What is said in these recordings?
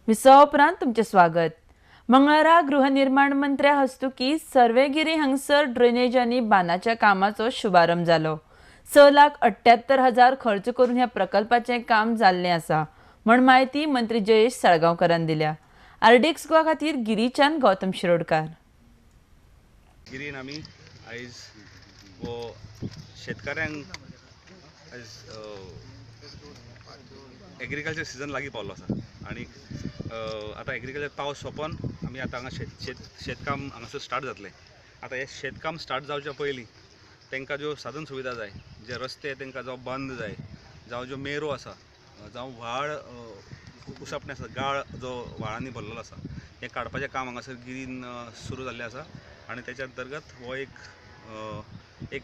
विसवा उपरांत तुमचें स्वागत. मंगळारा गृहनिर्माण मंत्र्या हस्तुकी सर्वेगिरी हांगसर ड्रेनेज आनी बांदाच्या कामाचो शुभारंभ जालो. 6,78,000 खर्च करून ह्या प्रकल्पाचें काम जाल्लें आसा म्हण म्हायती मंत्री जयेश साळगांवकारान दिल्या. आरडीएक्स गोवा खातीर गिरीच्यान गौतम शिरोडकार. गिरीन आमी आयज हो शेतकाऱ्यांक आयज एग्रीकल्चर सिजन लागीं पावलो आसा आनी आतां एग्रीकल्चर पावस सोंपोन आमी आतां हांगा शेत शेत शेतकाम हांगासर स्टार्ट जातलें. आतां हें शेतकाम स्टार्ट जावच्या पयलीं तांकां ज्यो साधन सुविधा जाय, जे रस्ते तांकां जावं बंद जाय, जावं ज्यो मेरो आसा, जावं व्हाळ उसपणें आसा, गाळ जो व्हाळांनी भरलेलो आसा, हें काडपाचें काम हांगासर गिरीन सुरू जाल्लें आसा. आनी तेच्या अंतर्गत हो एक एक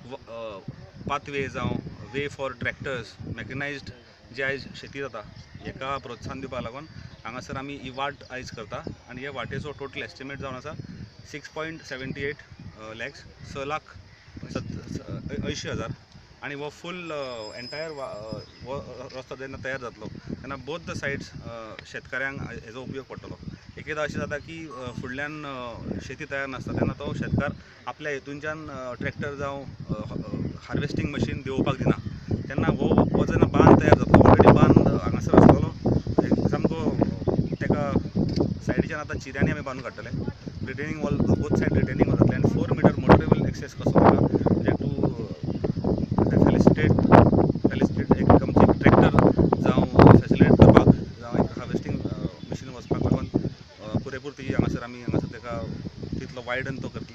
पाथवे जावं वे फॉर ट्रॅक्टर्स मॅकनायज्ड जे आयज शेती जाता हेका प्रोत्साहन दिवपाक लागून हांगासर आमी ही वाट आयज करता. आनी हे वाटेचो टोटल एस्टिमेट जावन आसा 6.78 लॅक्स, 6,80,000. आनी हो फूल एंटायर हो रस्तो जेन्ना तयार जातलो तेन्ना बोथ the sides शेतकाऱ्यांक हेजो उपयोग पडटलो. एक एकदां अशें जाता की फुडल्यान शेती तयार नासता तेन्ना तो शेतकार आपल्या हेतूनच्यान ट्रॅक्टर जावं हार्वेस्टींग मशीन देंवोवपाक दिना. तेन्ना हो हो जेन्ना बांद तयार जातलो, ऑलरेडी बांद हांगासर आसतलो सामको, ताका सायडीच्यान आतां चिऱ्यांनी आमी बांदून काडटले. Retaining wall, both side retaining wall जातले आनी 4 मिटर मोटरेबल एक्सेस कसो ताका, म्हणजे टू फेलिसिटेट एक आमचे ट्रॅक्टर जावं फेसिलिटेट करपाक जावं एक हार्वेस्टींग मशीन वचपाक लागून पुरेपूर ती हांगासर आमी हांगासर ताका तितलो वायडन तो करतले.